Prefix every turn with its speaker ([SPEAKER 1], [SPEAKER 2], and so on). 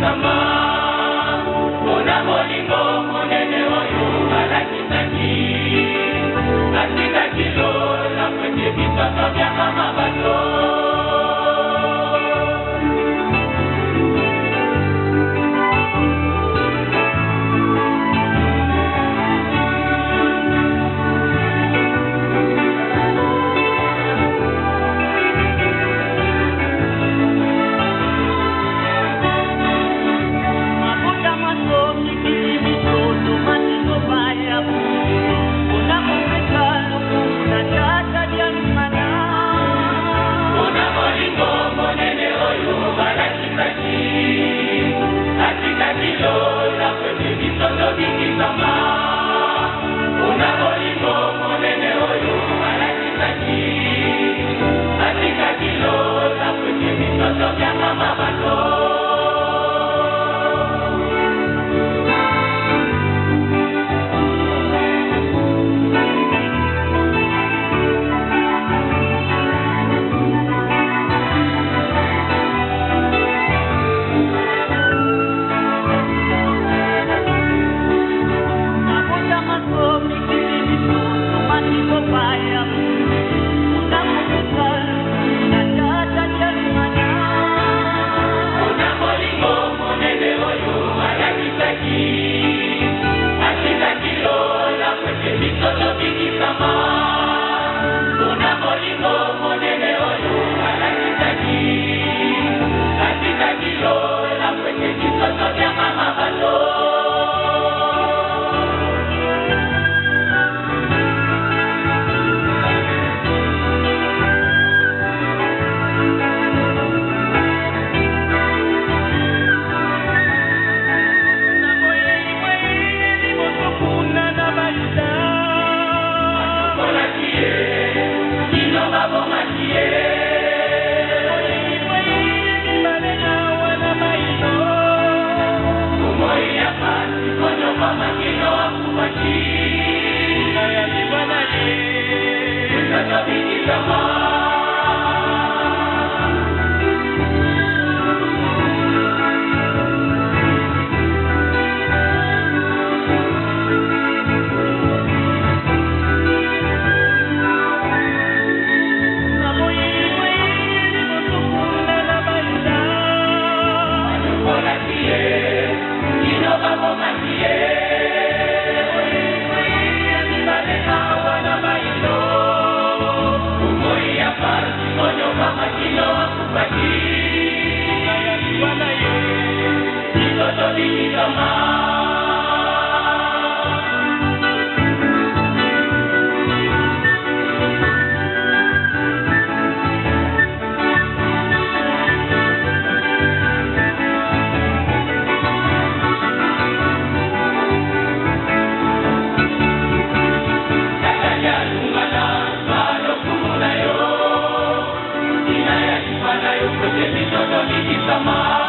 [SPEAKER 1] tobikisama. Mpona bolingo monene oyo alakisaki, atikaki lola po ete biso tobyangama bato. Mpona bolingo monene oyo balakisaki, atikaki lola po ete biso tobikisama. Mpona bolingo monene oyo alakisaki, atikaki lola po ete biso tobyangama bato. Mpona bolingo monene oyo alakisaki, atikaki lola po ete biso tobikisama. Mpona bolingo monene oyo alakisaki, atikaki lola po ete biso tobyangama bato. Batombolaki ye, kino babomaki ye. Bomoi ya pasi konyokwama kino akufaki. Biso tobikisama. Batombolaki ye, kino babomaki ye. Bomoi ya pasi konyokwama kino akufaki. Biso tobikisama. Tata Dialungana, balokumu na yo, tina ya liwa na yo po ete biso tobikisama.